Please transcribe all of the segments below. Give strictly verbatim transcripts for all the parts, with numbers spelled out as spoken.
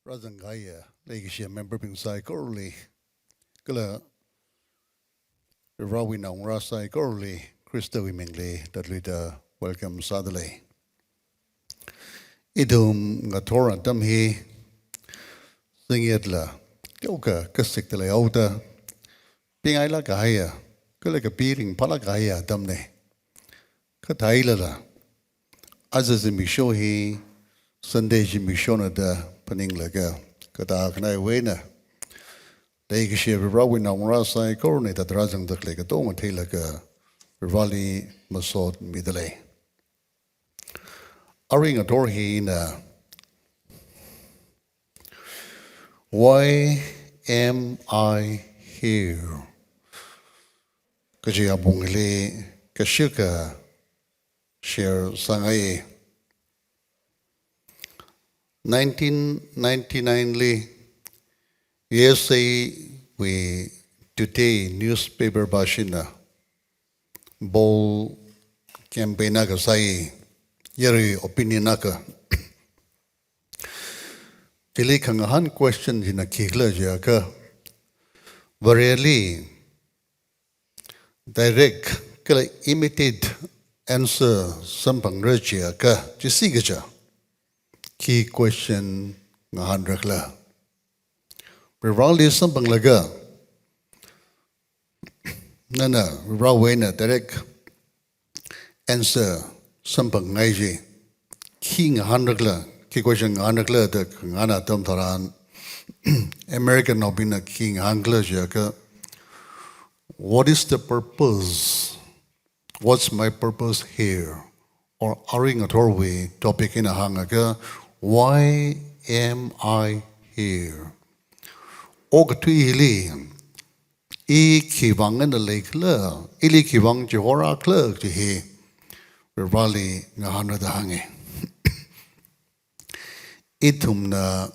Rāzangkahaiya leikashiya memberbing saikorali, kala Varewui naongarā saikorali Khristawui mingli tatluida welcome sādalei. Ithum ngathor atam hi singyatla teokha kasikta leihaoda, pingailāk kahaiya, kala kapi ringphālāk kahaiya atamna. Kha theilala, aja zimiksho hi Sunday zimikshona da phaninglaga, kathā khanaiwui eina leikashiya Varewui naongarā saikorana hithāda rāzangda khalei katonga theilaga, Vareli masotmidalei. Arui ngathor hina, "Why am I here?" kaji apongli kashika share sāngai. Nineteen ninety-nine li U S A wui Today newspaper bashina bold campaign akha sāi, yaruiwui opinion akha. Chili khangahān question china khikhala jiakha, Vareli direct kala immediate answer samphangra jiakha, chi si kaja, khi question ngahānrakhala? Vareli samphanglaga, nana Varewui eina direct answer samphangngai chi khi ngahānrakhala, khi question ngahānrakhala da khangahān atam tharan, Americannaobingna khi ngahānkhala jiakha, "What is the purpose? What's my purpose here?" Or arui ngathorwui topic eina hāngakha, "Why am I here?" Okathui hili i khivang eina leikhala, ili khivang chihorakhala kaji hi Vareli ngahānra da hānga. Ithumna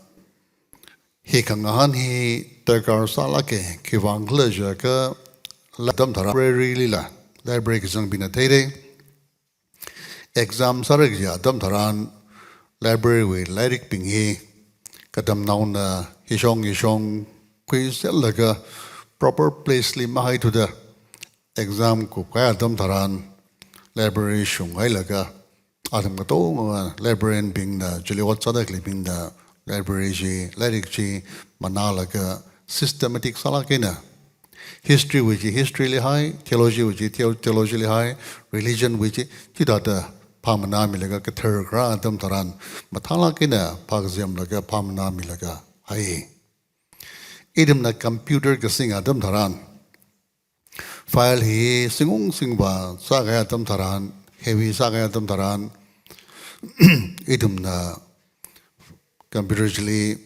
hi khangahān hi darkar sālāka, khivangkhala jiakha, atam tharan library lila, library kazangbingna theira. Exam sāra kaji atam tharan library wui lairikbing hi katamnaona hishong hishong khuiserlaga proper place li mahaithuda, exam kupkahai atam tharan library shunghailaga, athum katonga librarian bingna, chili ot sāda khaleibingna library chi, lairik chi manālaga systematic sālāk eina, history wui chi history li hai, theology wui chi theo-, theology li hai, religion wui chi, chithāda phāmana milaga, kathar kharā atam tharan mathālāk eina phākazamlaga phāmana milaga hai. Ithumna computer kasing atam tharan, file hi singung singvā sākahai atam tharan, heavy sākahai atam tharan, ithumna computer chili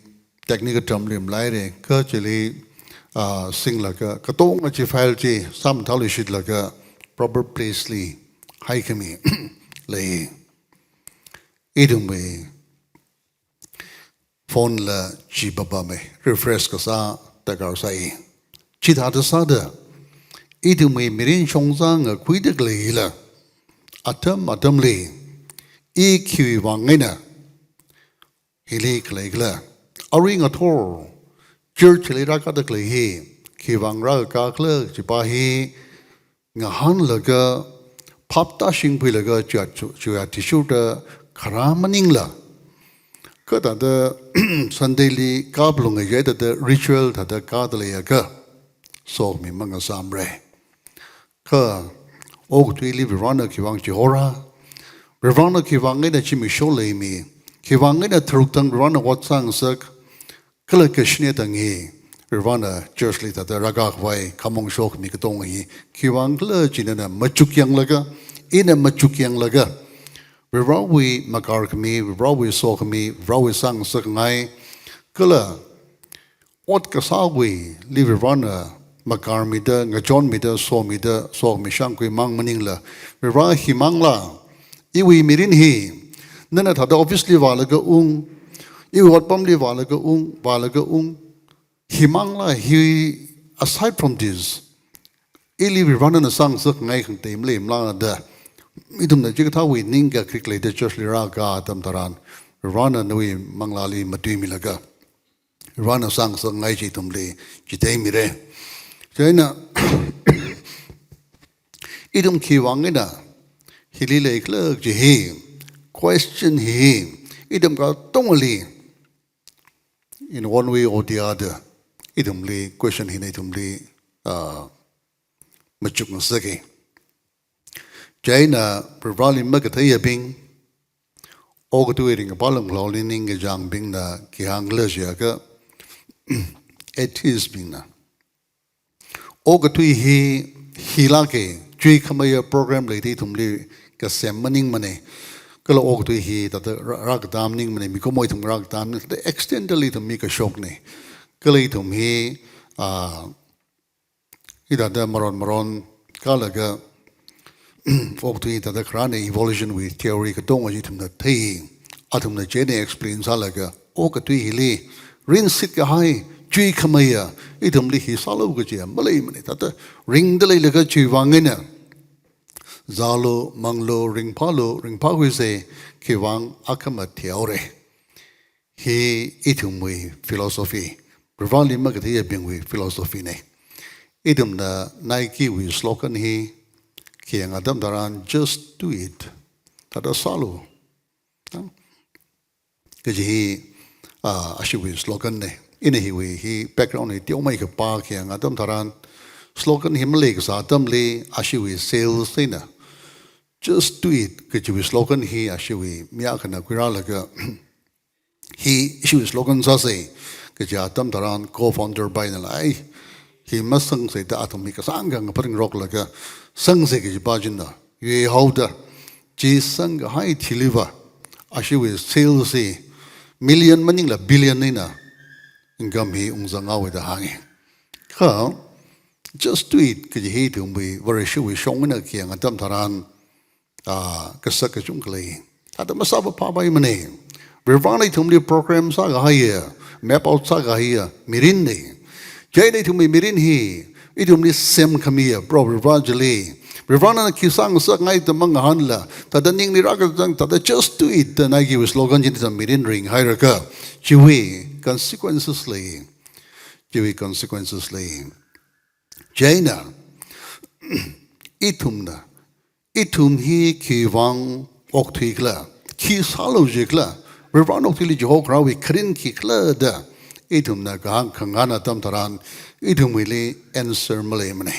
technical term li maleira, kha chili, ah, singlaga, katonga chi file chi sāmathāluishitlaga proper place li haikhami lei. Ithumwui phone la chi papamei, refresh kasā darkar sāi. Chithāda sāda, ithumwui mirin shongza ngakhuida khaleila, atam atamli i khiwui vang eina hili khaleikhala, arui ngathor church li rākāda khalei hi khivang rākākhala kajipa hi ngahānlaga, phap tāshingkhuilaga, chiya, chiya athishurda kharā maningla, kathāda Sunday li kāphalunga jiya thāda ritual thāda kāda leiakha, sokhami mangasāmara. Kha okathuili Varena khivang chihora, Varena khivang eina zimiksho leimi, khivang eina tharuk thang Varena ot sāngasak, kala kashine thang hi Varena church li thāda rākākhavai khamong shokhami katonga hi khivangkhala chi nana machukyanglaga, ina machukyanglaga, Varewui makarkhami, Varewui sokhami, Varewui sāngasakngai, kala ot kasāwuili Varena makarmida, ngachonmida, somida, sokhami shāngkhui mang maningla, Vare himangla iwui mirin hi, nana thāda office li vālaga ung, iwui otpamli vālaga ung, vālaga ung, himangla hi, aside from this, ili Varena sāngasakngai khangatei maleimala da, ithumna chikathāwui ningkakrik leida church li rākā atam tharan, Varena nawui manglāli matuimilaga, Varena sāngasakngai chi ithumli chitheimira. Chieina ithum khiwuivang eina hili leikhala kaji hi, question hi, ithum katongali, in one way or the other, ithumli question hina ithumli, ah, machukngasaka. Chieina Vareli makatheiyabing, okathui ringkaphā lamkhaloli ningkachāngbingna khi hāngkhala jiakha, atheist bingna, okathui hi, hi lāka, chuikhameiya program leida ithumli kasem maningmana. Kala okathui hi thāda rā, rākatā maningmana, mikumo ithum rākatā maningmana, thāda accidentally ithum mikashokna. Kala ithum hi, ah, hithāda maron maron kālaga, okathui thāda kharāna, evolution wui theory katonga chi ithumna thei. Athumna chieina explain sālaga, okathui hili rinsit kahai, chuikhameiya, ithumli hi sālu kaji maleimana. Thāda ringda leilaga chiwuivang eina zālu, manglu, ringphālu, ringphākhuisa, khiwuivang akhama thihaora. Hi ithumwui philosophy, Vareli makatheiyabingwui philosophy na. Ithumna Nike wui slogan hi khi yāng atam tharan, "Just do it." Thāda sālu kaji hi, ah, ashiwui slogan na. Ina hiwui hi background hi teomeikha pākha yāng atam tharan, slogan hi maleikasā atamli ashiwui sales eina, "Just do it" kajiwui slogan hi ashiwui mi akhana khuirālaga, "Hi ishiwui slogan sāsa" kaji atam tharan, co-founder paina la, "Ai, hi masangsa" da athum hi kasāngkha ngaphaningroklaga, "Sangsa" kajipa china yuihaoda, chi sangkahai thiliva ashiwui sales hi million maningla billion eina income hi ungzanghaowa da hānga. Kha "Just do it" kaji hi ithumwui Vareshiwui shong eina khi yāng atam tharan, ah, kasak kachungkha lei. Thāda masāpaimana. Varena ithumli program sākahaiya, map out sākahaiya mirinna. Chieina ithumwui mirin hi ithumli semkhamiya Proho Vare chili, Varena khi sāngasakngai da mangahānla, thāda ningli rākazang, thāda "Just do it" da Nike wui slogan china mirin ringhailaga, chiwui consequences lei. Chiwui consequences lei. Chieina ithumna, ithum hi khiwuivang okthuikhala, khi sālu jikhala, Varena okathuili chihokharaowui kharin khikhala da ithumna kahāng khangahān atam tharan, ithumwuili answer maleimana.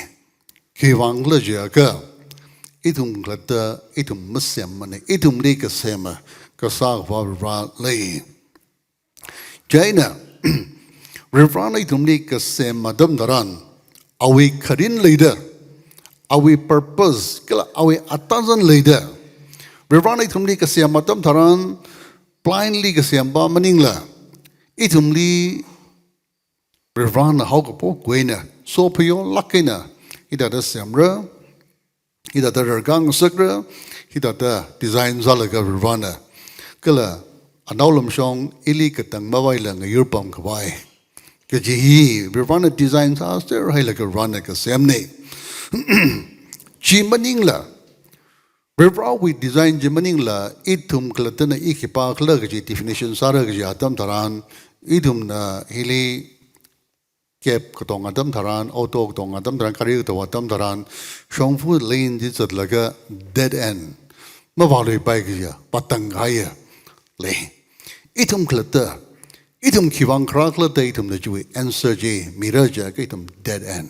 Khiwuivangkhala jiakha, ithum khalatta ithum masemmana, ithumli kasema, kasā akhava Vare lei. Chieina Varena ithumli kasem atam tharan, awui kharin leida, awui purpose kala awui atazan leida, Varena ithumli kasem atam tharan, blindly kasempa maningla, ithumli Varena haokaphok eina, sophayolāk eina, hithāda semra, hithāda rarkāngasakra, hithāda design sālaga Varena, kala anaolamshong ili katang mavaila ngayurpam khavai kaji hi Varena design sāserhailaga Varena kasemna. Chi maningla, Varewui design chi maningla, ithum khalattana i khipākhala kaji definition sāra kaji atam tharan, ithumna hili cab katong atam tharan, auto katong atam tharan, gari katong atam tharan, shongfa lane chi zatlaga dead end, mavāluipai kajiya, pātang kahaiya lei. Ithum khalatta, ithum khiwuivang kharā khalatta ithumna chiwui answer chi mira jiakha ithum dead end.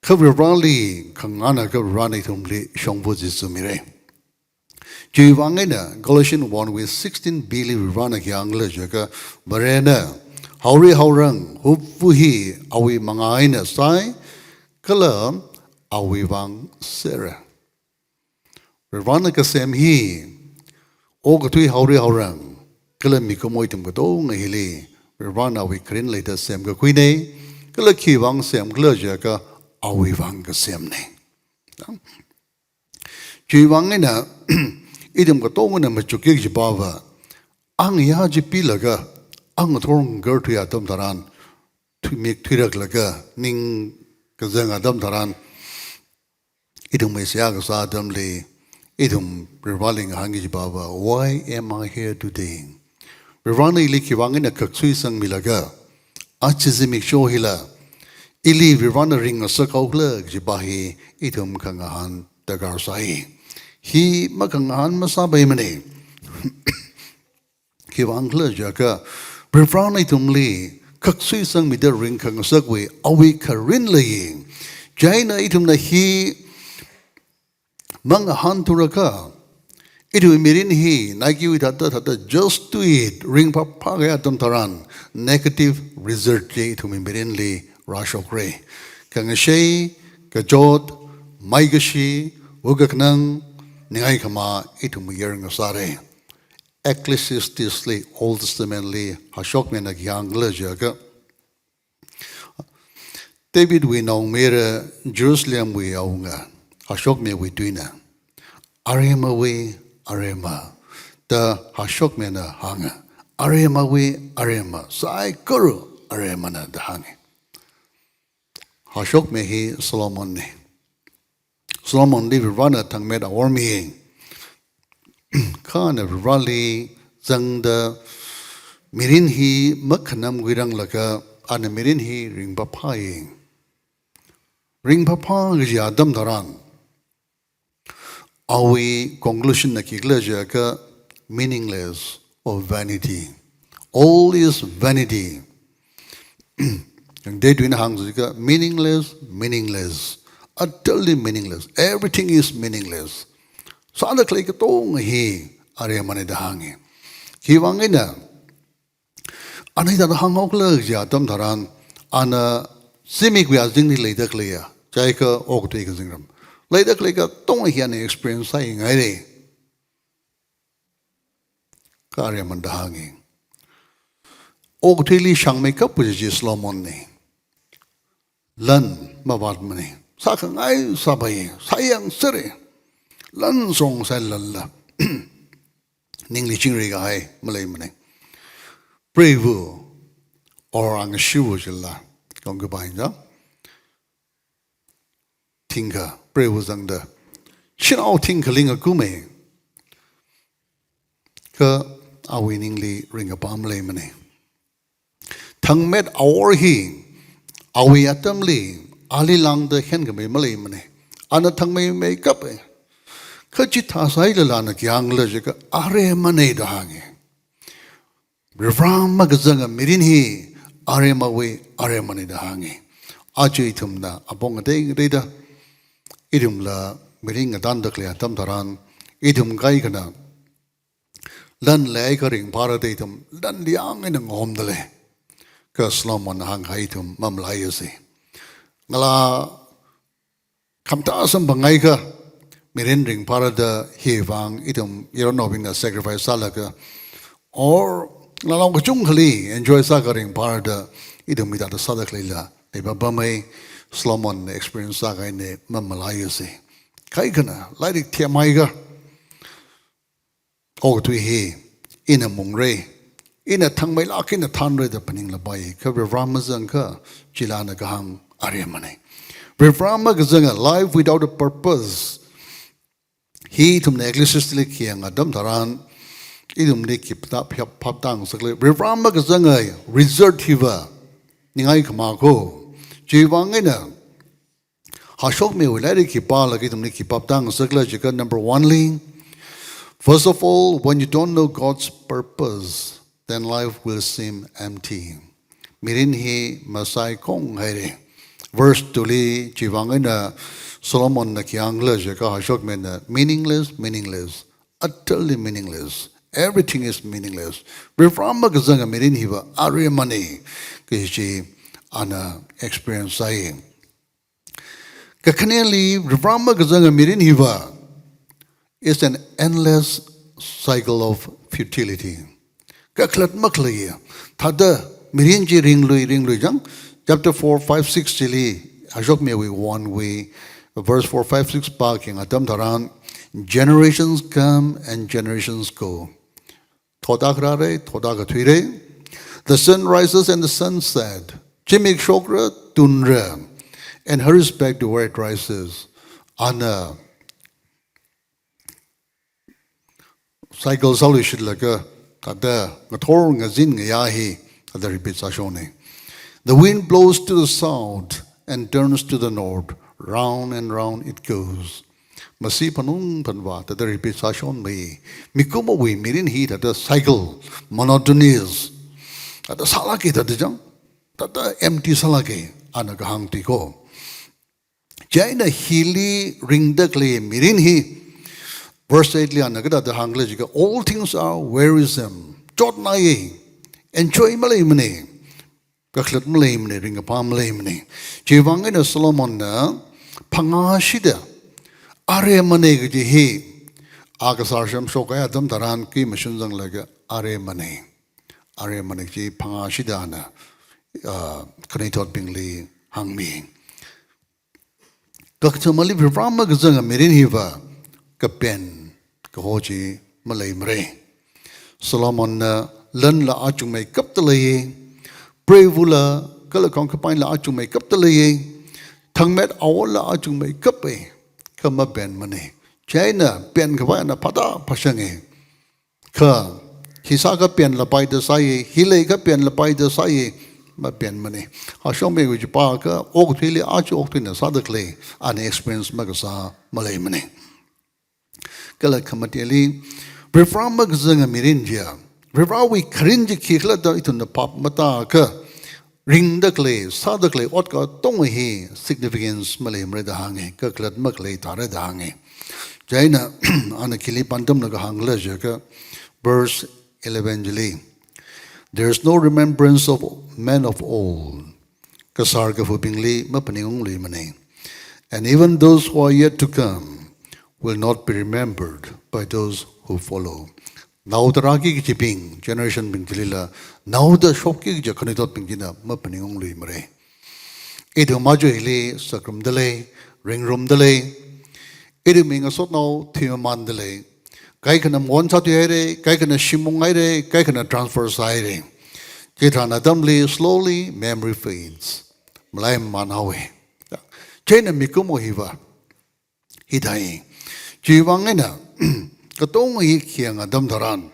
Kha Vareli khangahānakha Varena ithumli shongfa chi sāmira. Chiwuivang eina Galatians one wui sixteen B li Varena khi hāngkhala jiakha, Varena haori haorang hupu hi awui mangā eina sāi, kala awui vang sera. Varena kasem hi, okathui haori haorang, kala mikumo ithum katonga hili, Varena awui kharin leida semkakhuina, kala khiwuivang semkhala jiakha awui vang kasemna. Chiwuivang eina, ithum katongana machukki kajipava, angayā chi pilaga, angathor ngakarthui atam tharan, thui mik thuiraklaga, ning kazang atam tharan, ithum mei seihā kasā atamli, ithum Vareli ngahānki kajipava, "Why am I here today?" Varivarana ili khiwuivang eina khaksui sangmilaga, aja zimiksho hila ili Varivarana ringngasak haokhala kajipa hi ithum khangahān darkar sai. Hi makhangahān masāpaimana. Khiwuivang khala jiakha, Varivarana ithumli khaksui sangmida ringkhangasakwui awui kharin lei. Chieina ithumna hi mangahānthurakha, ithumwui mirin hi Nike wui thāda thāda just do it, ringphāphā kahai atam tharan negative result chi ithumwui mirinli rāshokra. Khangashei, kachot, maikashi, wukkhanang, ningai khama ithum mayar ngasāra. Ecclesiastes li, Old Testament li, hashokmina khi hāngkhala jiakha, Davidwui naomayara Jerusalemwui awunga, hashokmewui tuina, "Aremawui arema," da hashokmina hānga. "Aremawui arema, saikora aremana," da hānga. Hashokme hi Solomonna. Solomonli Varivarana thangmet awor mi. Kha ana Varivarali zangda mirin hi makhanamkhuiranglaga ana mirin hi ringphāphāya. Ringphāphā kaji atam tharan, awui conclusion na khikhala jiakha meaningless or vanity. All is vanity. Yang dai tuina hāngsa jiakha meaningless, meaningless. Utterly meaningless. Everything is meaningless. Sāda khalei katonga hi aremana da hānga. Khiwuivang eina ana hithāda hānghaokhala kaji atam tharan, ana zimikwui azingli leida khaleiya, chiakha okathui kazingram, leida khalei katonga hi ana experience sāngaira. Kha aremana da hānga. Okathuili shāngmeikap kaji chi Solomonna. Lan mavātmana. Sākhangai sāpai, sāyang sāra. Lan song sai lala. Ningli chingri kahai maleimana. Preiva or angashivā chila, kong kapai ja. Thingkha, preiva zangda, shanao thingkha lingakuma. Kha awui ningli ringkaphā maleimana. Thangmet awor hi, awui atamli, ali lāngda henkhamei maleimana. Ana thangmeimeikapa. Kha chithā sailala ana khi hāngkhala jiakha aremana da hānga. Varivara makazanga mirin hi aremawui aremana da hānga. Aja ithumna apong ngatei ngateida ithumla mirin ngatanda khalei atam tharan, ithum kaikhana lan leiakha ringphāra da ithum lanli yang eina ngahomda lei. Kha Solomonna hāngkahai ithum mamalaiasa. Ngalā khamathā samphangakha, mirin ringphāra da hiwuivang ithum yaronnaobingna sacrifice sālaga, or ngalānao kachungkhali enjoy sākha ringphāra da ithum hithāda sāda khaleila leipapamei. Solomonna experience sākahaina mamalaiasa. Kaikhana lairik themhaiakha, okathui hi ina mungra, ina thangmeilāk eina thānra da phaninglapai. Kha Varivara mazangakha, chila ana kahāng aremana. Varivara makazanga, life without a purpose. Hi ithumna Ecclesiastes li khayang atam tharan, ithumli khipta phap phaptāngasakla. Varivara makazanga result hiva ningai khama ko. Chiwuivang eina hashokmewui lairik khipālaga ithumli khi phaptāngasakla jiakha, number one li, first of all, when you don't know God's purpose, then life will seem empty. Mirin hi masaikonghairai. Verse two li chiwuivang eina Solomonna khi hāngkhala jiakha, hashokmina, meaningless, meaningless, utterly meaningless. Everything is meaningless. Varivara makazanga mirin hiva aremana kaji chi ana experience sāi. Kakhaneli, Varivara makazanga mirin hiva is an endless cycle of futility. Kakhalat makhaleiya. Thāda mirin chi ringlui, ringlui jang. Chapter four, five, six chili, hashokmewui one wui, verse four, five, six pākhayang atam tharan, generations come and generations go. Thotā kharārai, thotā kathuirai. The sun rises and the sun set. Zimik shokra, tunra, and hurries back to where it rises. Ana cycle sāluishitlaga, Thāda ngathor ngazin ngayā hi, thāda repeat sāshona. The wind blows to the south and turns to the north, round and round it goes. Masi phanung phanvā, thāda repeat sāshonmei. Mikumowui mirin hi, thāda cycle, monotonous. Thāda sālāka thāda chang, thāda empty sālāka, ana kahāng tui ko. Chieina hili ringda khalei mirin hi, verse eight li ana kathāda hāngkhala jiakha, all things are wearisome. Chotnaiya, enjoy maleimana, kakhalat maleimana, ringkaphā maleimana. Chiwui vang eina Solomonna phangā shida, aremana kaji hi, a kasār shemshok kahai atam tharan khi mashun zanglaga aremana. Aremana kaji phangā shida ana, ah, khanuithotbingli hāngmi. Kakathumali Varivara makazanga mirin hiva kapen kaho chi maleimara. Solomonna lanla achungmeikapta leiya, preivula kala khongkapaila achungmeikapta leiya, thangmet awola achungmeikapa, kha mapenmana. Chieina penkhavai ana phāda phāshanga. Kha, hi sākha penlapai da sāya, hi leikha penlapai da sāya, mapenmana. Ashongmeiwui chipākha, okathuili aja okathuina sāda khalei, ana experience makasā maleimana. Kala khamateli, Varivara makazanga mirin chiya, Varivarawui kharin chi khikhala da ithumna phap matākha, ringda khalei, sāda khalei ot katonga hi significance maleimara da hānga, kakhalat makhalei thāra da hānga. Chieina, ana khili pāntamlaga hāngkhala jiakha, verse eleven chili, "There is no remembrance of men of old." Kasār kafubingli maphaningungluimana. "And even those who are yet to come will not be remembered by those who follow." Naoda rāki kajibing, generation bing chilila, naoda shokki kaja khanuithotbing china maphaningungluimara. Ithum aja hili sāngarumda lei, ringrumda lei. Ithumwui ngasotnao thuimamanda lei. Kaikhana mawon sāthuihaira, kaikhana shim unghaira, kaikhana transfer sāhaira. Chitharan atamli slowly memory fades. Malaimamān haowa. Chieina mikumo hiva hithāi. Chiwui vang eina, katonga hi khayang atam tharan,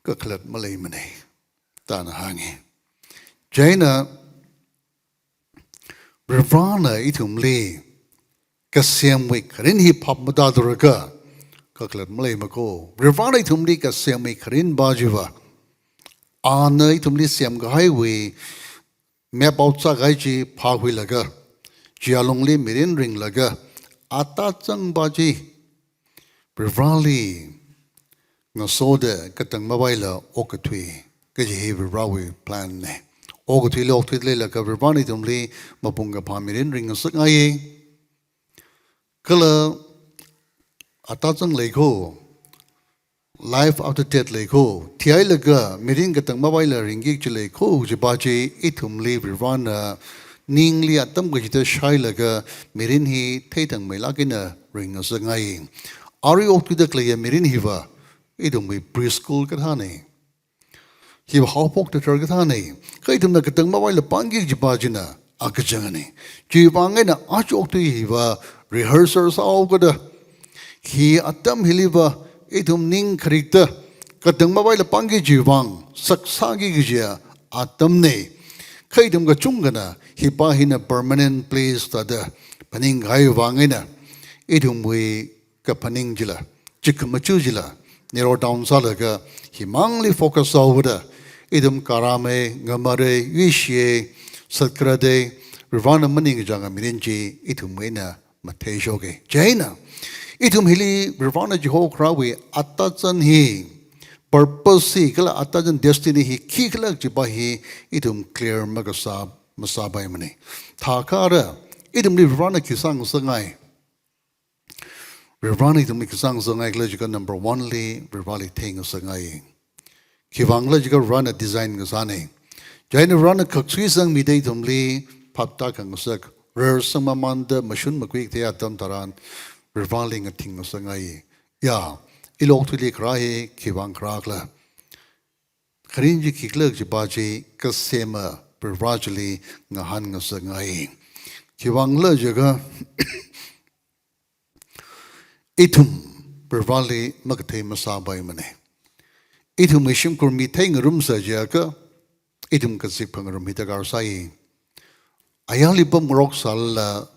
kakhalat maleimana da ana hānga. Chieina, Varivarana ithumli kasemwui kharin hi phap matāthurakha, kakhalat maleimako. Varivarana ithumli kasemwui kharin pa chiva, ana ithumli semkahaiwui map out sākahai chi phākhuilaga, chiya lungli mirin ringlaga, atazang pa chi, Varivarali ngasoda katang mavaila okathui kaji hi Varivarawui plan na. Okathuili okthuida leilaga Varivarana ithumli mapung kaphā mirin ringngasakngaiya. Kala atazang leiko, life after death leiko, thihailaga mirin katang mavaila ringki kaji leiko, kaji pa chi ithumli Varivarana ningli atam kachida shailaga mirin hi theithangmeilāk eina ringngasakngai. Arui okthuida khaleiya mirin hiva, ithumwui preschool kathāna. Hiva haophok thathar kathāna. Kha ithumna katang mavaila pāngki kaji pa china akachangana. Chiwui vang eina aja okthui hiva rehearsal sāhaokada, hi atam hiliva ithum ning kharikta katang mavaila pāngki kajiwui vang saksāki kajiya atamna. Kha ithum kachungkhana hi pa hina permanent place thāda phaningkahai vang eina, ithumwui kaphaning chila, chikmaja chila narrow down sālaga, himangli focus sāhaoda, ithum karāmei, ngamāra, yuishiya, satkharada, Varivarana maningkachānga mirin chi ithumwui eina matheishoka. Chieina, ithum hili Varivarana chihokharāwui atazan hi, purpose hi, kala atazan destiny hi khikhala kaji pa hi ithum clear makasā, masāpaimana. Thākha ara, ithumli Varivarana khi sāngasakngai? Varivarana ithumli khi sāngasakngai khala jiakha number one li Varivarali theingasakngai. Khiwuivang khala jiakha Varivarana design kasāna. Chieina Varivarana khaksui sangmida ithumli phaptā khangasak, rarsangmamānda mashun makhui kathei atam tharan Varivarali ngathing ngasakngai. Ya, ilo okthuili kharā hi khiwuivang kharā khala? Kharin chi khikhala kaji pa chi kasema Varivara chili ngahānngasakngai. Khiwuivang khala jiakha, ithum Varivarali makathei masāpaimana. Ithumwui shimkhur mi theingarumsa jiakha, ithum kazip phangarum hi darkar sai. Ayarli pamngarok sālala,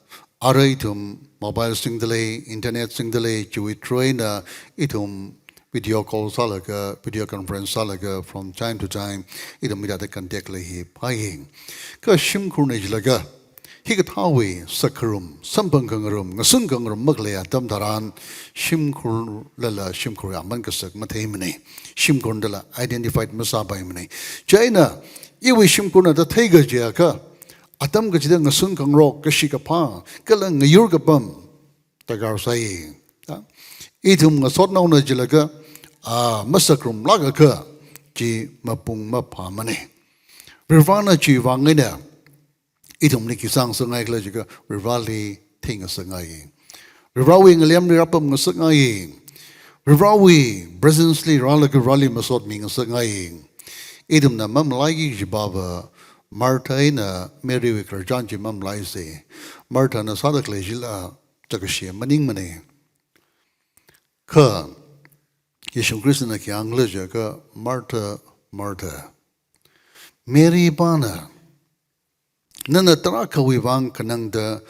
ara ithum mobile singda lei, internet singda lei, chiwui through eina ithum video call sālaga, video conference sālaga, from time to time, ithum hithāda contact leihi phāi. Kha shimkhurna jilaga, hikathāwui sakkharum, samphang khangarum, ngasun khangarum makhalei atam tharan, shimkhurlala shimkhurwui aman kasak matheimana. Shimkhurnala identified masāpaimana. Chieina, iwui shimkhurna da theiga jiakha, atam kachida ngasun khangarok, kashi kaphā, kala ngayur kapam darkar sai. Ya. Ithum ngasotnaona jilaga, a, masakharumlāk akha, chi mapung maphāmana. Varivarana chiwui vang eina, ithumli khi sāngasakngai khala jiakha, Varivarali theingasakngai. Varivarawui ngalemli rāpamngasakngai. Varivarawui presence li rālaga Varivarali masotmingasakngai. Ithumna mamalaiki kajiva, Martha eina Marywui khararchan chi mamalaisa. Marthana sāda khalei chila, chākashi maningmana. Kha, Jishu Khristana khi hāng khala jiakha, Martha, Martha. Mary pāna, nana tarākhawui vang khanangda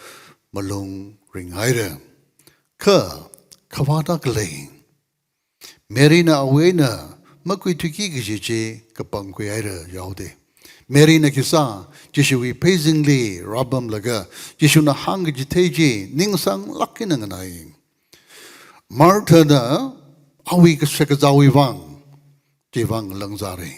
malung ringhaira. Kha, kavāda khalei Maryna awui eina makhuithuiki kaji chi kapangkhuihaira yaoda. Maryna khisā, Jishuwui pheisinli rāpamlaga, Jishuna hāngkaji thei chi ningsanglāk eina nganai. Marthana awui kashakazāwui vang, chiwui vang ngalangzāra.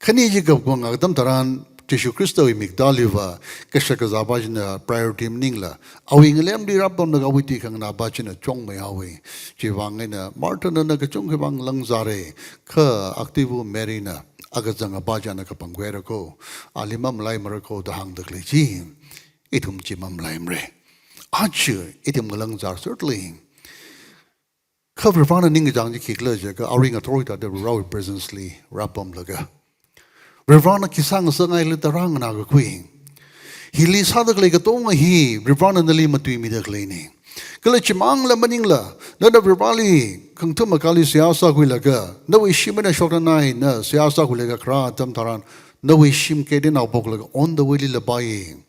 Khani chi kapkong atam tharan, Jishu Khristawui miktāliva, kashakazāpa china priority maningla, awui ngalemli rāpamlaga awui tui khanganapa china chungmeihaowa. Chiwui vang eina, Marthana kachungkhawui vang ngalangzāra, kha aktivu Maryna, akazang apa china kapangkhuihaira ko, ali mamalaimara ko da hāngda khalei chi, ithum chi mamalaimara. Aja, ithum ngalangzāserda lei. Kha Varivarana ningkachāng chi khikhala jiakha, arui ngathor hithāda Varivarawui presence li rāpamlaga, Varivarana khi sāngasakngai khala da rānganā kakhui. Hili sāda khalei katonga hi Varivarana nali matuimida khaleina. Kala chimangla maningla, nana Varivarali khangathum akhali seihā sākhuilaga, nawui shim eina shoknanai na seihā sākhuilaga kharā atam tharan, nawui shim kateonao phoklaga on the way lila pāya.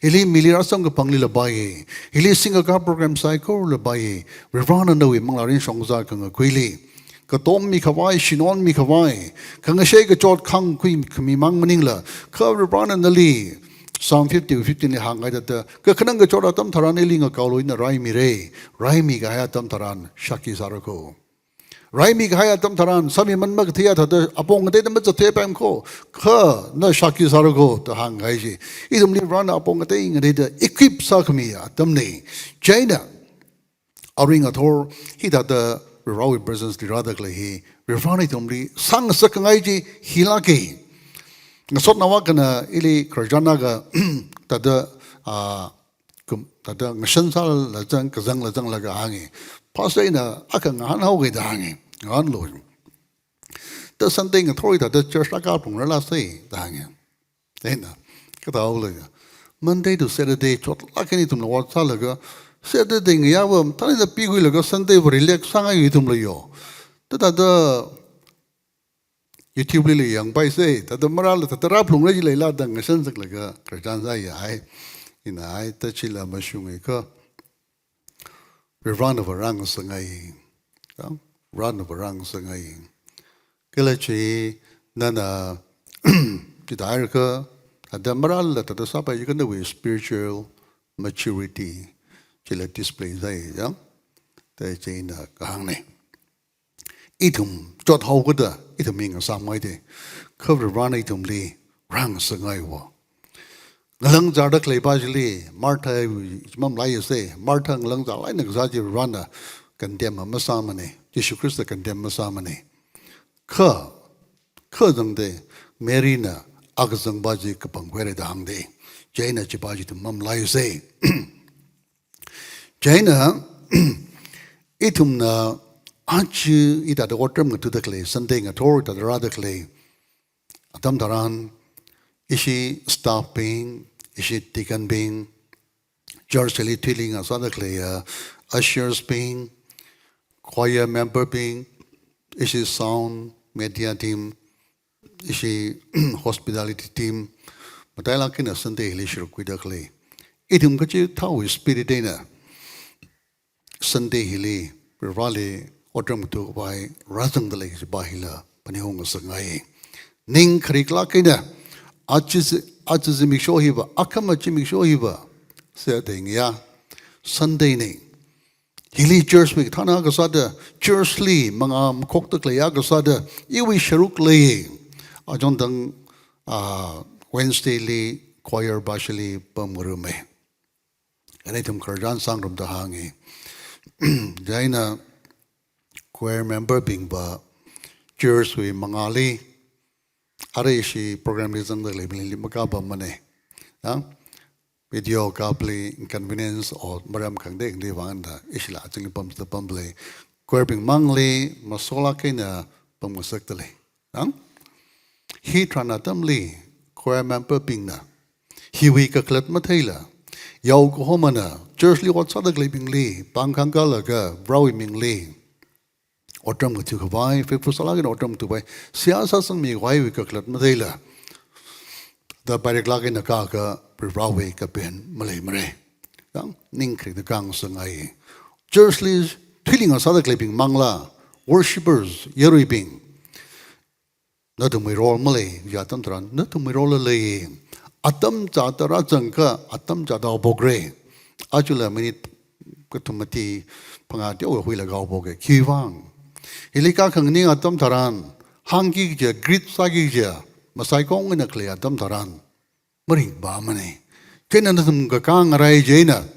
Hili mili rāsamkaphang lila pāya. Hili singkakā program saikorala pāya. Varivarana nawui manglā ringshong kazā khangakhuili, katom mikhavai, shinon mikhavai, khangashei kachot khangkhui khami mang maningla, kha Varivarana nali, Psalm fifty, fifteen li hāngkahai thāda, kakhanang kachot atam tharan ili ngakaolu ina raimira, raimikahai atam tharan shākhi sāra ko. Raimikahai atam tharan, sāmiman makathei thāda, apong ngateida mazattheipaimana ko, kha na shākhi sāra ko, da hāngkahai chi. Ithumli Varivarana apong ngatei ngateida equip sākhami atamna. Chieina, arui ngathor, hithāda Varivarawui presence li rāda khalei hi, Varivarana ithumli sāngasakngai chi hilāka. Ngasotnao akhana ili khararchan akha, thāda, ah, kum, thāda ngashan sālala zang, kazangla zanglaga hānga. Pastor ina akha ngahānhaoga da hānga. Ngahānlu. Thāda Sunday ngathor hithāda church akha phungrāla sai da hānga. Eina, kathāhaolaga, Monday to Saturday chotlāk eina ithumna ot sālaga, Saturday ngayāva mathālāk eina pikhuilaga Sunday va relax sāngai ithumla yo. Thāda, thāda YouTube lila yangpaisa, thāda marāla, thāda rāphungra jilaila da ngashan zaklaga khararchan sāya hai. Ina hai, thāda chila mashunga kha, Varivarana va rāngasakngai. Ya? Varivarana va rāngasakngai. Kala chi nana, chithāhaira kha, thāda marāla thāda sāpai jiakha nawui spiritual maturity chila display sāya, ya? Thāda chieina kahāngna. Ithum chothaokida, ithum hi ngasāmngaida, kha Varivarana ithumli rāngasakngaiya. Ngalangzāda khaleipa chili, Marthawui mamalaisa, Martha ngalangzālāk eina kazā chi Varivarana condemn masāmana, Jishu Khrista condemn masāmana. Kha, kha zangda, Maryna akazangpa chi kapangkhuihaira da hāngda. Chieina chipa chi ithum mamalaisa. Chieina, ithumna aja hithāda otram ngathuda khalei, Sunday ngathor hithāda rāda khalei atam tharan, ishi staff bing, ishi deacon bing, church li thuili ngasāda khalei, uh, ushers bing, choir member bing, ishi sound media team, ishi hospitality team, matailāk eina Sunday hili sharuk khuida khalei. Ithum kachithāwui spirit eina Sunday hili Vareli otram kathukkhavai rāzangda lei kajipa hila phaningungsa ngai. Ning khariklāk eina aja, aja zimiksho hiva, akhama zimiksho hiva, sāda ngayā Sunday na. Hili church wui kathāna kasāda, church li mangā makhokda khaleiya kasāda, iwui sharuk lei. Achon tang, ah, Wednesday li choir bashili pamngarumei. Ana ithum khararchan sāngarumda hāngi. Chieina choir member bingva church wui mangāli, arui ishi program li zangda khaleibingli makapammanei. Ya? Video kapli inconvenience or maram khangatei khangatei vangda ishila chingli pamda pamlei. Choir bing mangli masolāk eina pamngasakda lei. Ang? Hitharan atamli choir member bingna hiwui kakhalat matheila, yao kahomana church li ot sāda khaleibingli pāng khangkalaga Varewui mingli otram kathukkhavai, faithful sālāk eina otram kathukkhavai seihā sāsangmi khavaiwui kakhalat matheila, da paireklāk eina kaka Varewui kapen maleimara. Ang? Ning kharik da khangasakngai. Church li thuiling sāda khaleibing mangla, worshippers, yaruibing, nathumwui role malei, ya atam tharan, nathumwui role la lei. Atam chāda rāzangakha, atam chāda haophokra. Ajala minute kathum mati phangā teokha huilaga haophoka. Khiwuivang? Hili kakhanganing atam tharan, hāngki kaja, greet sāki kaja, masaikong eina khalei atam tharan, maringpammanei. Chieina nathum kakā ngarai chieina,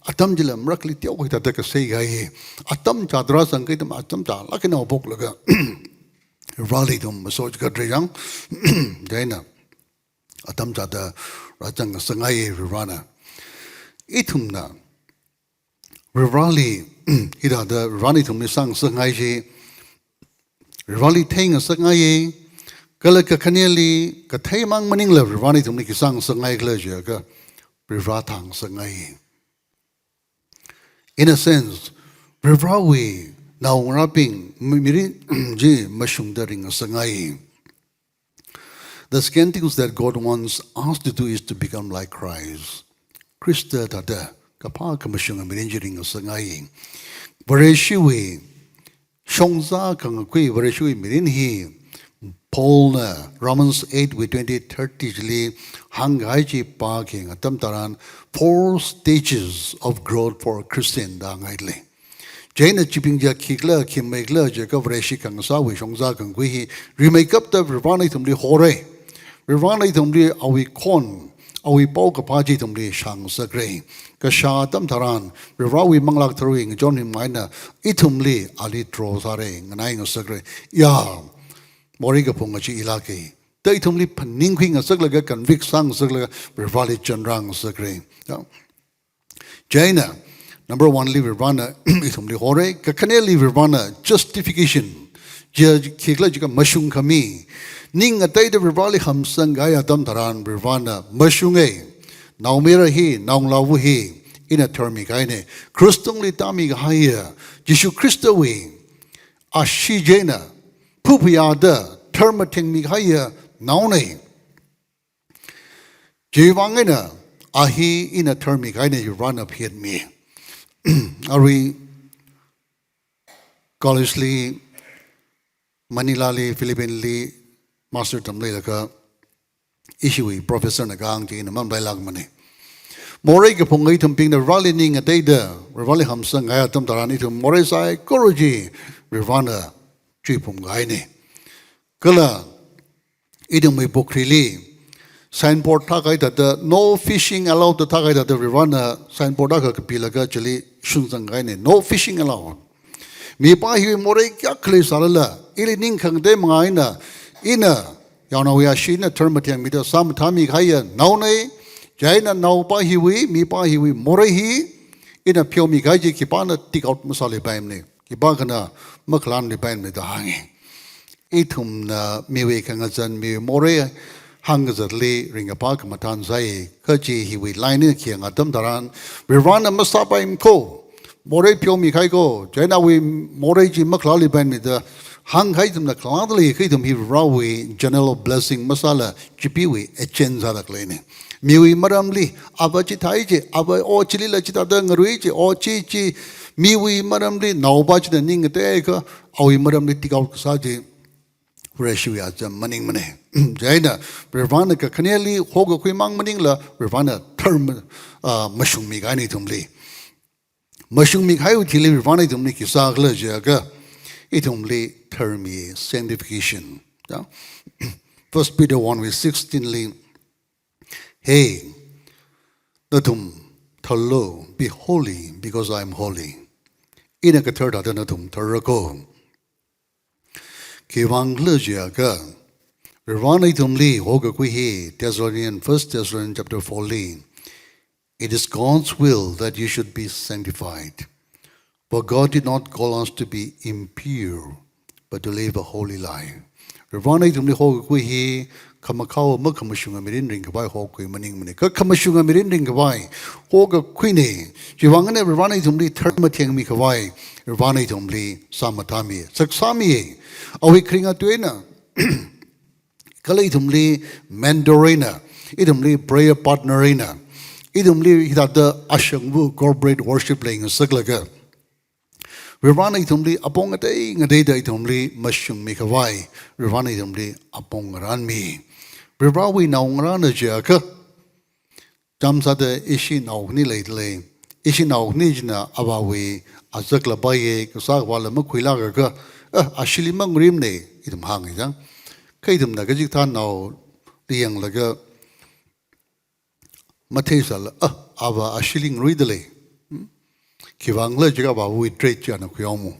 atam chila marakli teokha hithāda kasei kahai. Atam chāda rāzangakha ithum atam chālāk eina haophoklaga Vareli ithum maso chikatra yang. Chieina atam chāda rāzangngasakngai Varena. Ithumna Vareli, hithāda Varena ithumli sāngasakngai chi, Vareli theingasakngai, kala kakhaneli katheimang maningla Varena ithumli khi sāngasakngai khala jiakha, Vare thāngasakngai. In a sense, Varewui naongarābing mi-, mirin chi mashungda ringngasakngai. The second things that God wants us to do is to become like Christ. Khrista thāda kaphā khamashunga mirin chi ringngasakngai. Vareshiwui shongza khangakhawui Vareshiwui mirin hi Paulna Romans eight wui twenty, thirty chili hāngkahai chi pākayang atam tharan, four stages of growth for a Christian da hāngngailei. Chieina chibing chiya khikhala, khi maikhala jiakha Vareshi khangasāwui shongza khangakhawui hi rimeikapta Varena ithumli hora. Varena ithumli awui khon, awui paokaphā chi ithumli shāngasakra. Kashā atam tharan, Varewui Manglā Katharawui ngachonmi eina ithumli ali draw sāra, nganaingasakra. Ya, morei kaphung kachi ilāka da ithumli phaningkhuingasaklaga, convict sāngasaklaga, Vareli chānrāngasakra. Ya. Chieina, number one li Varena ithumli hora, kakhaneli Varena justification. Chiya khikhala jiakha mashungkhami. Ning ngateida Vareli hamsangkahai atam tharan Varena mashunga. Naomayara hi, naongalāva hi, ina tharmikahaina. Krush tungli tāmikahaiya Jishu Khristawui ashee chieina phaphayāda tharmathengmikahaiya naona. Chiwui vang eina a hi ina tharmikahaina Varena phayātmi. Arui college li, Manila li, Philippine li master tamleilaga, ishiwui professor na kahāng chi ina mamalailākmana. Morei kaphung ithumbingna Vareli ning ngateida, Vareli hamsangkahai atam tharan ithum morei saikora chi Varena chuiphumkahaina. Kala ithumwui pukhri li signboard thākahai thāda, "No fishing allowed" da thākahai thāda, Varena signboard akha kapilaga chili shunsangkahaina, "No fishing allowed." Mipā hiwui morei kayākha leisālala, ili ning khangatei manga eina, ina yaonaowui ashee ina tharmathengmida sāmathāmikahaiya naona. Chieina naopā hiwui, mipā hiwui morei hi ina pheomikahai chi khipāna take out masāluipaimana, khipākhana makhalānluipaimana da hānga. Ithumna miwui khangazan, miwui morei hāngkazatli ringkaphā khamathān sāi, kha chi hiwui line eina khayang atam tharan, Varena masāpaimako, morei pheomikahai ko, chieina awui morei chi makhalāluipaimana da hāngkahai ithumna khalāngda leikha ithum hi Varewui channel of blessing masāla chipeewui agent sāda khaleina. Miwui maramli, ava chithai chi, ava o chilila chithāda ngarui chi, o chi chi, miwui maramli naopa china ning ngateikha, awui maramli take out kasā chi, Vareshiwui acham maningmana. Chieina, Varena kakhaneli hokakhui mang maningla, Varena tharm-, ah, mashungmikahaina ithumli. Mashungmikahaiwui thili Varena ithumli khi sākhala jiakha, ithumli tharmi, sanctification. Ya? First Peter one verse sixteen li, "Hey, nathum tharlu, be holy, because I am holy." Ina kathar thāda nathum tharra ko. Khiwuivang khala jiakha, Varena ithumli hokakhui hi, Thessalonian, First Thessalonians chapter four li, "It is God's will that you should be sanctified. For God did not call us to be impure, but to live a holy life." Varena ithumli hokakhui hi, khamakhao makhamashunga mirin ringkhavai hokakhui maningmana. Kha khamashunga mirin ringkhavai hokakhuina. Chiwuivang eina Varena ithumli tharmathengmikhavai, Varena ithumli sāmathāmi, saksāmi. Awui kharinga tui eina, kala ithumli mentor eina, ithumli prayer partner eina, ithumli hithāda ashangva corporate worship leingasaklaga, Varena ithumli apong ngatei ngateida ithumli mashungmikhavai, Varena ithumli apong ngarānmi. Varewui naongarāna jiakha, chānjam sāda ishi nao khani leidalei. Ishi nao khani china avāwui azak lapaiya, kasā khavāla makhuilākakha, "Ah, ashili mangaruimana," ithum hānga chang. Kha ithumna kachikathā naoli yanglaga, matheisāla, "Ah, ava ashili ngaruidalei." Hmm? Khiwuivang khala jiakha avāwui trait chi ana khuihaomi.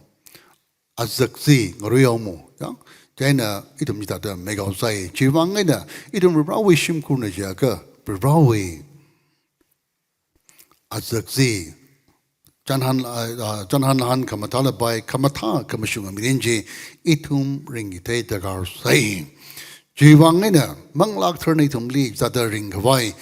Azak chi ngaruihaomi. Ya? Chieina ithum chithāda mekao sai. Chiwuivang eina ithum Varewui shimkhurna jiakha, Varewui azak chi chānhan, ah, ah, chānhan han khamathā lapai, khamathā khamashunga mirin chi ithum ringkitei darkar sai. Chiwuivang eina Manglā Katharana ithumli chithāda ringkhavai,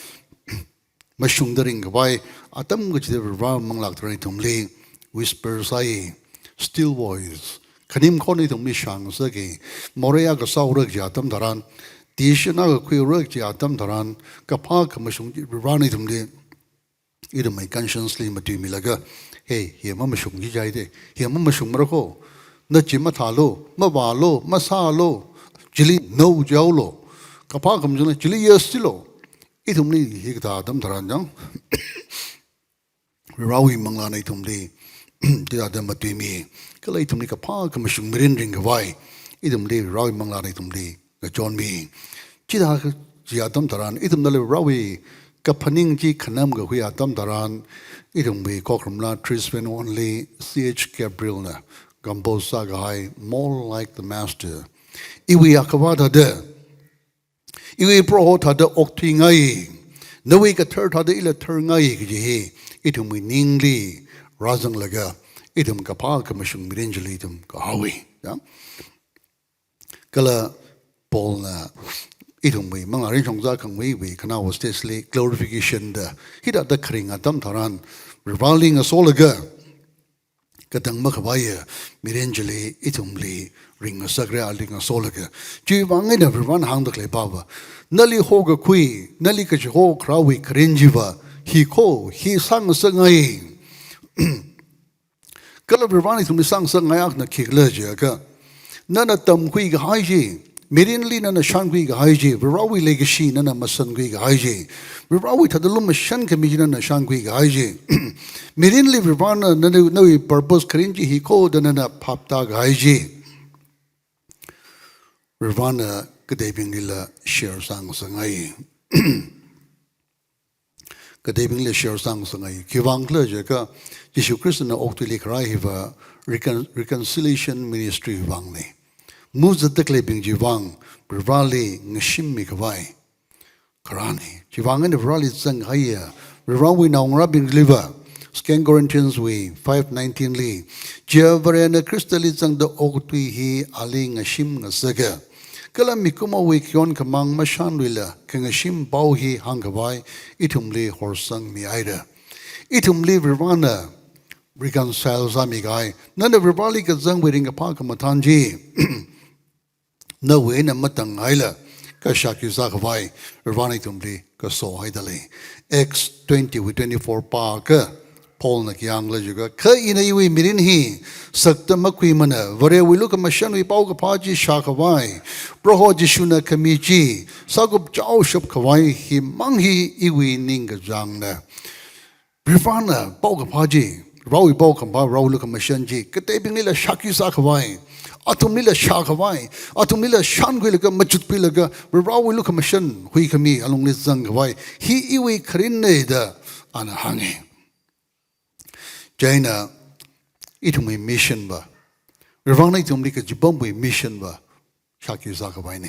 mashungda ringkhavai, atam kachida Vare Manglā Katharana ithumli whisper sai, still voice. Khanim khon ithumli shāngasaka, morei akha sāura kaji atam tharan, decision akha khuiura kaji atam tharan, kaphā khamashung chi Varena ithumli, ithumwui conscience li matuimilaga, "Hey, hi mamashung chi jihaida, hi mamashungmara ko, na chi mathālu, mavālu, masālu, chili no jihaolu, kaphā khamashungna chili yes jilu." Ithumli hikathā atam tharan chang, Varewui Manglāna ithumli chithāda matuimi, kala ithumli kaphā khamashung mirin ringkhavai, ithumli Varewui Manglāna ithumli ngachonmi. Chithā kaji atam tharan, ithumnala Varewui kaphaning chi khanam kakhui atam tharan, ithumwui khokharum la three seven one li C H Gabrielna compose sākahai, "More like the Master." Iwui Akhava thāda, iwui Proho thāda okthuingai, nawui kathar thāda ila tharngai kaji hi, ithumwui ningli rāzanglaga, ithum kaphā khamashung mirin chili ithum kahaowa. Ya? Kala Paulna ithumwui Manglā Ringshongza Khangwui wui khanaowa stage li glorification da, hithāda kharing atam tharan, Vareli ngasolaga, katang makhavaiya mirin chili ithumli ringngasakra, ali ngasolaga. Chiwuivang eina Varena hāngda khalei pava, nali hokakhui, nali kachiho kharāwui kharing chiva, hi ko, hi sāngasakngai. Kala Varena ithumli sāngasakngai akhana khikhala jiakha, nana tamkhui kahai chi, mirinli nana shānkhui kahai chi, Varewui leikashi nana masankhui kahai chi, Varewui thāda lumashan khami chi nana shānkhui kahai chi, mirinli Varena nana, nawui purpose kharing chi hi ko da nana phaptā kahai chi, Varena kateibinglila share sāngasakngai. Kateibingli share sāngasakngai. Khiwuivang khala jiakha, Jishu Khristana okathuili kharā hiva recon-, reconciliation ministry vangna. Muzatda khaleibing chiwui vang, Vareli ngashimmikhavai kharāna. Chiwuivang eina Vareli zanghaiya, Varewui naongarābingliva, Second Corinthians wui five nineteen li, chiya Varena Khristali zangda okathui hi ali ngashim ngasaka, kala mikumowui khayon khamāng mashānluila khangashim pao hi hāngkhavai ithumli horsangmihaira. Ithumli Varena reconcile sāmi kahai, nana Varivarali kazangwui ringkaphā khamathān chi nawui eina matanghailaga shākhi sākhavai Varivarana ithumli kasohaida lei. Acts twenty wui twenty-four pāakha Paulna khi hāngkhala jiakha, kha ina iwui mirin hi sakta makhuimana, Varewui lukhamashanwui paokaphā chi shākhavai, Proho Jishuna khami chi sākupchaoshap khavai himang hi iwui ningkachāngna. Varivarana paokaphā chi, Varewui paokaphā, Varewui lukhamashan chi kateibinglila shākhi sākhavai, athumlila shākhavai, athumlila shānkhuilaga, machutkhuilaga, Varewui lukhamashan huikhami alungli zangkhavai hi iwui kharinna da ana hānga. Chieina ithumwui mission va, Varivarana ithumli kachipamwui mission va shākhi sākhavaina.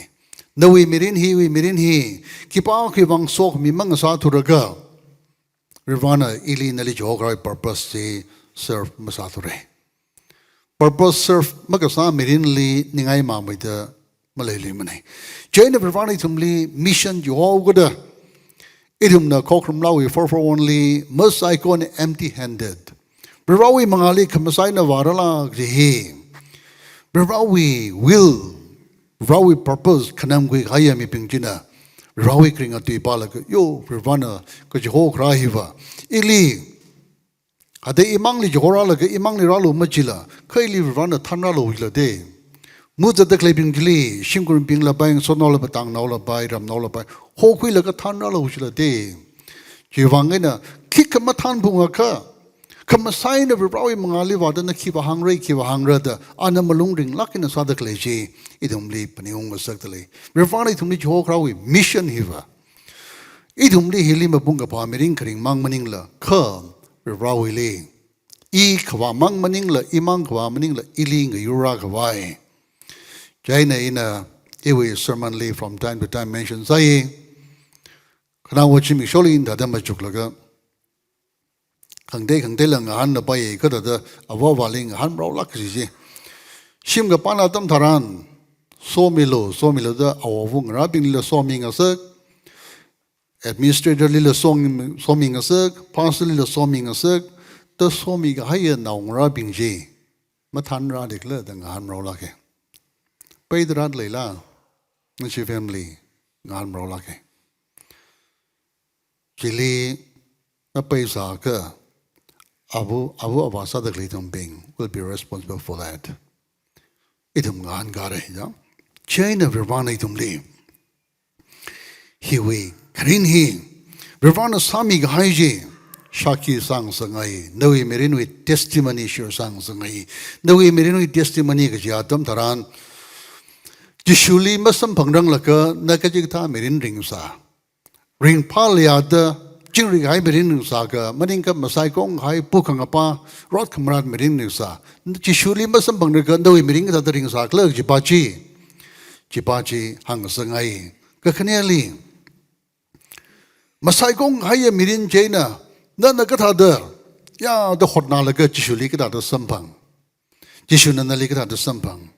Nawui mirin hi, iwui mirin hi khipākhuivang sokhami mangasāthura kha, Varivarana ili nali chihokarai purpose chi serve masāthura. Purpose serve makasā mirinli ningai mameida maleiluimana. Chieina Varivarana ithumli mission chihohaokada, ithumna Khokharum Laawui four four one li masaikon empty handed, Varivarawui mangāli khamasai eina vārala kaji hi, Varivarawui will, Varivarawui purpose khanamkhui kahaiya mibing china Varivarawui kharinga tui pālaga, yo, Varivarana kachiho kharā hiva ili, hithāda imangli chihorālaga imangli rālu machila, kha ili Varivarana thānrālu jila de. Muzatda khaleibing chili, shimkhur mibingla pai, ngasotnaola pai, tangnaola pai, ramnaola pai, hokhuilaga thānrālu jila de. Chiwuivang eina khikha mathānphungakha, khamasai eina Varivarawui mangāli vāda na khiva hāngra, khiva hāngra da ana malung ringlāk eina sāda khalei chi ithumli phaningung ngasakda lei. Varivarana ithumli chihokarawui mission hiva, ithumli hili mapung kaphā mirin kharing mang maningla, kha Varivarawuili, i khavā mang maningla, imang khavā maningla, ili ngayurrākhavai. Chieina ina iwui sermon li from time to time mention sāi. Khanaowa zimiksholi ina thāda machuklaga, khangatei khangateila ngahānna pai, kha thāda ava avāli ngahānmarao lāk kaji chi. Shim kapāna atam tharan, somilu, somilu da awavung ngarābinglila somi ngasak, administrator lila som-, somi ngasak, pastor lila somi ngasak, da somi kahaiya naongarābing chi mathānrādikhala da ngahānmarao lāka. Peida rāda leila, nashi family, ngahānmarao lāka. Chili mapeisāakha, ava, ava avā sāda khalei ithumbing will be responsible for that. Ithum ngahānkara ya. Chieina Varivarana ithumli hiwui kharin hi, Varivarana sāmi kahai chi shākhi sāngasakngai, nawui mirinwui testimony share sāngasakngai. Nawui mirinwui testimony kaji atam tharan, Jishuli masamphangranglakha na kachikathā mirin ringsā, ringphālaya da chingri kahai mirin ringsākha, maningakha masaikong kahai, pu khangapā, rot khamarat mirin ringsā, Jishuli masamphangrakha nawui mirin kathāda ringsākhala kajipa chi, chipa chi hāngngasakngai. Kakhaneli, masaikong kahaiya mirin chieina nana kathāda, ya, da hotnalaga Jishuli kathāda samphang, Jishuna nali kathāda samphang,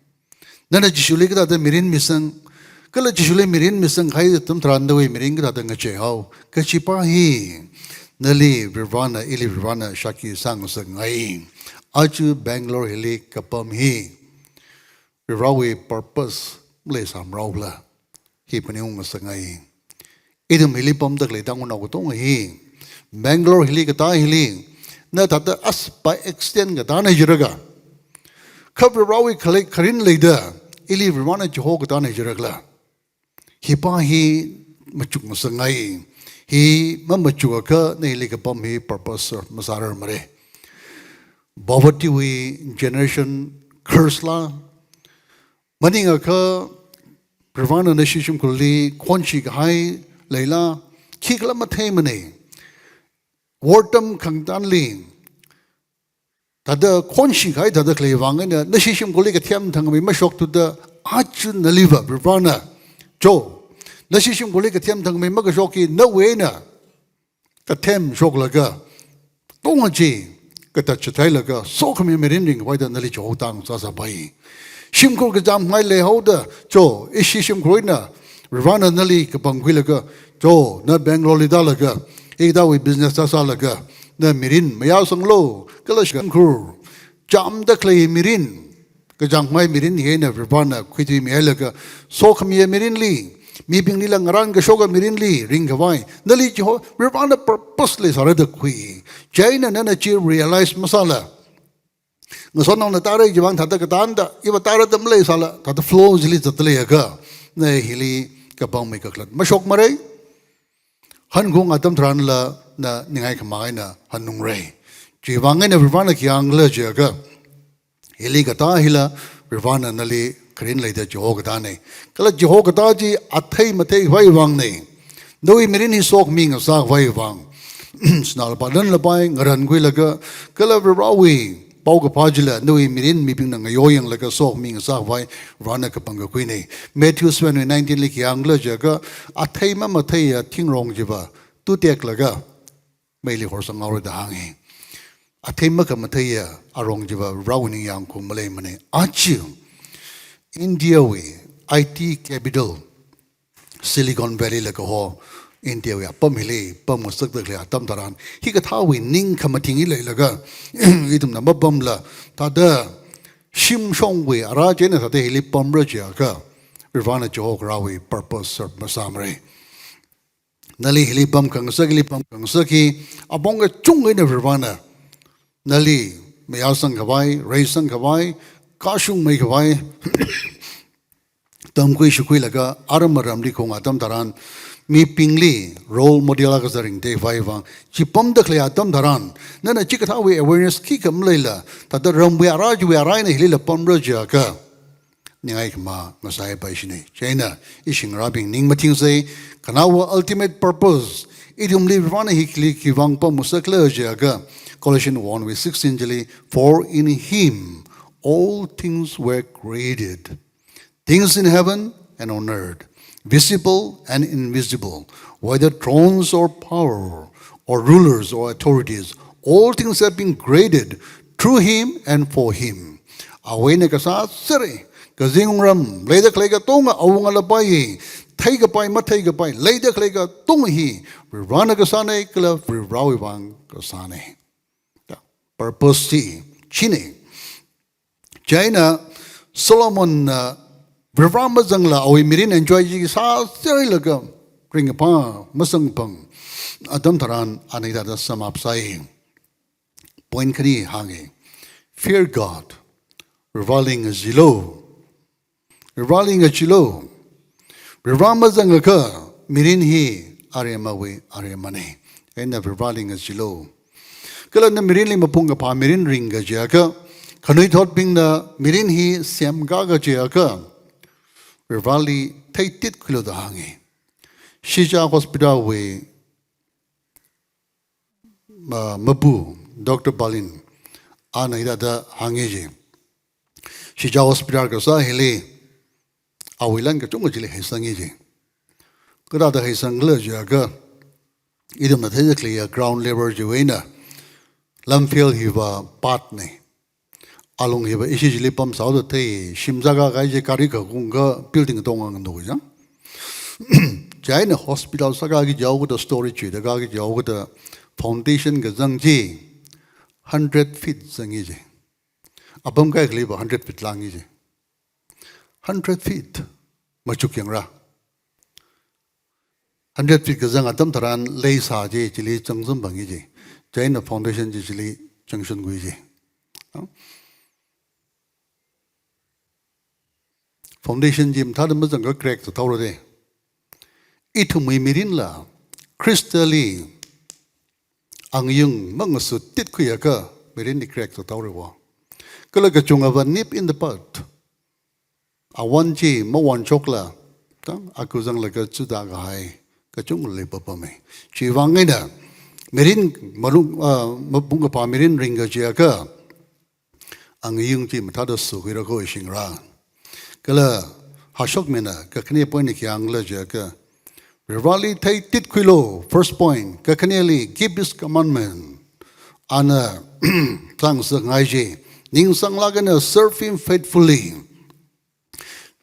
nana Jishuli kathāda mirin misang, kala Jishuli mirin misang kahai atam tharan nawui mirin kathāda ngacheihao kajipa hi, nali Varivarana, ili Varivarana shākhi sāngasakngai. Aja Bangalore hili kapam hi Varivarawui purpose maleisāmaraokhala, hi phaningung ngasakngai. Ithum hili pamda khalei Tangkhulnao katonga hi, Bangalore hili katā hili, na thāda as by accident katāna jirakha, kha Varivarawui khalei kharin leida, ili Varivarana chiho katāna jirakhala, hipa hi machuk ngasakngai. Hi mamachukakha na hili kapam hi purpose masārarmara. Poverty wui generation curse la, maningakha Varivarana nashi shimkhurli khonshi kahai leila, khikhala matheimana. War atam khangatanli thāda khonshi kahai thāda khalei vang eina nashi shimkhurli kathem thangmei mashokthuda, aja naliva Varivarana, cho, nashi shimkhurli kathem thangmei makashok hi nawui eina kathem shoklaga, tonga chi kathā chitheilaga, sokhami mirin ringkhavai da nali chiho tang sāsāpai. Shimkhur kachām ngai leihaoda, cho, ishi shimkhur eina Varivarana nali kapangkhuilaga, cho, na Bangalore li tālaga, hikathāwui business sāsālaga, na mirin mayāsanglu, kala shimkhur, chāmda khalei mirin, kachāngmei mirin hi eina Varivarana khuithuimihailaga, sokhamiya mirinli, mibinglila ngarān kashoka mirinli ringkhavai, nali Jeho-, Varivarana purpose leisāra da khui. Chieina nana chi realize masāla, ngasotnaona tāra chiwui vang thāda katānda, iva tāra da maleisāla, thāda flow chili zatda leiakha, na hili kapangmei kakhalat mashokmara. Hanungung atam tharanla na ningai khamei eina hanungra. Chiwui vang eina Varivarana khi hāngkhala chiakha, hili katā hila Varivarana nali kharing leida chihokatā nei. Kala chihokatā chi athei matheikhavai vang nei. Nawui mirin hi sokhami ngasākhavai vang. Sinā lapai, lan lapai, ngarankhuilaga, kala Varivarawui paokaphā chila nawui mirin mibingna ngayoyanglaga sokhami ngasākhavai Varivarana kapangkakhui nei. Matthew seven nineteen li khi hāngkhala chiakha, athei mamatheiya thingrong chiva tuteklaga meili horsanghaora da hānga. Athei makhamatheiya arong chiva Varivarawui ningyāng khuimaleimana. Aja India wui I T capital Silicon Valley la kaho India wui apam hili pamngasakda khalei atam tharan, hikathāwui ning khamathing hi leilaga, ithumna mapamla, thāda shimshongwui ara chieina thāda hili pamra chiakha, Varivarana chihokarawui purpose serve masāmara. Nali hili pamkhangasak, hili pamkhangasak hi, apong kachungkha eina Varivarana nali mayāsangkhavai, reisangkhavai, kashungmeikhavai, tamkhui shukhuilaga aram aramli khong atam tharan, mibingli role model akha sāringda khavai vang, chi pamda khalei atam tharan, nana chikathāwui awareness khikha maleila, thāda ramwui ara chiwui ara eina hilila pamra chiakha, ningai khamei ngasāpai shini. Chieina, ishi ngarābing ning mathingsa, khanaowa ultimate purpose, ithumli Varivarana hi khili khiwui vang pamngasakhala chiakha, Colossians one verse sixteen chili, "For in him all things were created, things in heaven and on earth, visible and invisible, whether thrones or power, or rulers or authorities, all things have been created through him and for him." Awui eina kasā sāra, kazing wungram, leida khalei katonga awunga lapai, theikapai, matheikapai, leida khalei katonga hi, Varivarana kasāna, kala Varivarawui vang kasāna. Purpose chi, china. Chieina Solomonna Varivara mazangla awui mirin enjoy chi sāsālaga ringkaphā masangphang atam tharan ana hithāda sum up sāi. Point khani hānga. Fear God. Varivarali ngacheelu. Varivarali ngacheelu. Varivara mazangakha mirin hi aremawui aremana. Eina Varivarali ngacheelu. Kala na mirinli mapung kaphā mirin ringka chiakha, khanuithotbingna mirin hi semkaka chiakha, Varivarali theititkhuilu da hānga. Shija Hospital wui ma-, mapu, Doctor Balin, ana hithāda hānga ji. Shija Hospital kasā hili, awui lan kachungkha chili heisanga ji. Kathāda heisangkhala chiakha, ithumna theida khaleiya ground level chiwui eina, Lamphel hiva part na. Alung hiva ishi chili pamsāhaoda thei, shim sākahai chi gari kakungkha building katonga nganao jang. Chieina hospital sākaki jihaoda story chida kaki jihaoda foundation kazang chi hundred feet zangi ji. Apam kaikhaliva hundred feet lāngi ji. Hundred feet. Machuk yangra. Hundred feet kazang atam tharan leisā chi chili changzam phangi ji. Chieina foundation chi chili changshunkhui ji. Foundation chi mathāda mazangakha crack zathaora de. Ithumwui mirinla, Khristali angayung mangasut titkhuiakha mirinli crack zathaora wo. Kala kachungkhava nip in the bud. Awan chi mawanshokla, tang, aku zanglaga chuda kahai, kachungkha leipapama. Chiwui vang eina, mirin malung, ah, mapung kaphā mirin ringka chiakha, angayung chi mathāda sukhuira kho ishi ngarā. Kala hashokmina, kakhane point na khi hāngkhala chiakha, Varivarali theititkhuilu, first point, kakhaneli, keep his commandment. Ana tlangsāngai ji, ningsanglāk eina serve him faithfully.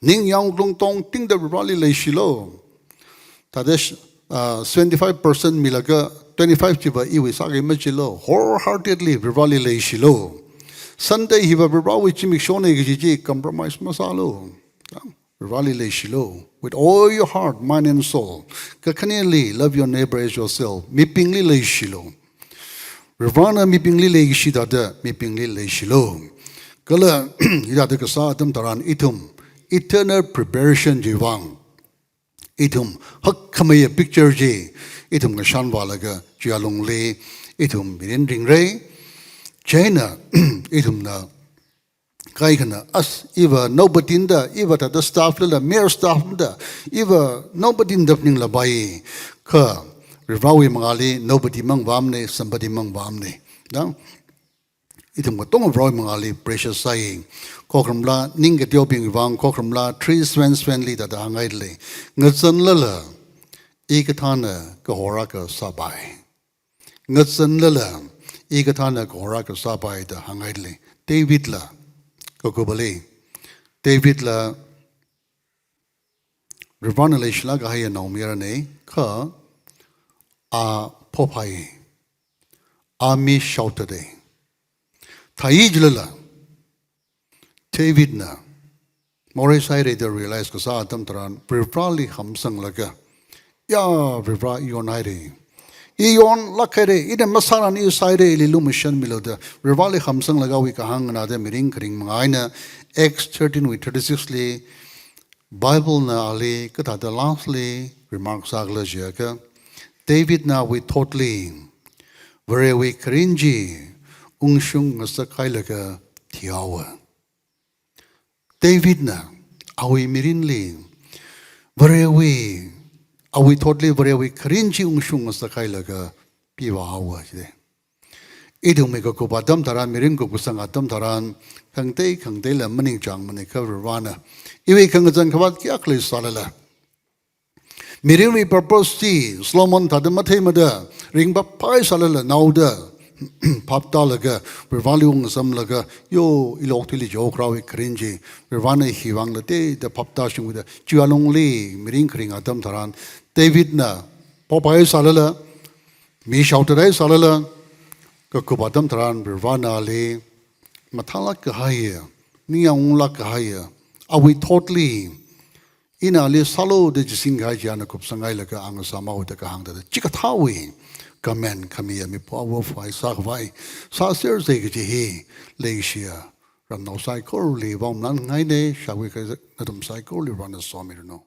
Ningyāng lungtong tingda Varivarali leishilu. Thāda, ah, seventy-five percent milaga twenty-five chiva iwui sāki machilu, wholeheartedly Varivarali leishilu. Sunday hiva Varivarawui zimikshona kaji chi compromise masālu. Varivarali leishilu. With all your heart, mind and soul. Kakhaneli, love your neighbor as yourself. Mibingli leishilu. Varivarana mibingli leishi thāda, mibingli leishilu. Kala, hithāda kasā atam tharan ithum, eternal preparation chiwui vang. Ithum, hakkhameiya picture chi, ithum ngashanvālaga, chiwui alungli, ithum mirin ringra. Chieina, ithumna, kaikhana, as, iva nobody na da, iva thāda staff lala, mere staff na da, iva nobody na da phaninglapai, kha, Varivarawui mangāli, nobody mang vāmana, somebody mang vāmana. Da? Ithum katonga Varivarawui mangāli precious sāi. Khokharum la, ning kateobing vang, khokharum la, three seven seven li thāda hāngngaile. Ngazanlala, ikathāna kahor akha sāpai. Ngazanlala, ikathāna kahor akha sāpai da hāngngaile. David la, kakupali. David la, Varivarana leishilāk kahaiya naomayarana, kha, a phophai, a mi shaothatda. Thai jilala, David na, morei sāhaira da realize kasā atam tharan, Varivarali hamsanglaga, ya, Varivara iyon haira. Iyonlāk haira, ina masāran i sāhaira, ili lumashanmilu da, Varivarali hamsanglaga awui kahāng nganāda mirin kharing manga eina, Acts thirteen wui thirty-six li, Bible na ali kathāda lastly remark sākhala jiakha, David na awui thotli, Varewui kharin chi ungshung ngasak hailaga thihaowa. David na awui mirinli, Varewui, awui thotli Varewui kharin chi ungshung ngasak hailaga pivāhaowa jida. Ithumwui kakup atam tharan, mirin kupkasang atam tharan, khangatei khangateila maningchāngmana kha Varivarana. Iwui khangazan khavāt kayākha leisālala. Mirinwui purpose chi, Solomon thāda matheimada, ringphāphai sālala, naoda, phaptālaga, Varivarali ungsamlaga, yo, ilok thili jokharawui kharin chi, Varivarana hiwui vang late da phaptāshungda, chiwui alungli, mirin kharing atam tharan, David na, phāphai sālala, mi shaothathai sālala, kakup atam tharan Varivarana ali, mathālāk kahaiya, ningyāng unglāk kahaiya, awui thotli, ina ali sālu da chising kahai chi ana kupsang hailaga a ngasāmhaowa da kahāng thāda, chikathāwui, command khamiya mipā awuphai sākhavai, sāsersa kaji hi, leishiya, ramnao saikorali vāumlānngaina, shākhui kahai nathum saikorali Varivarana somiranu.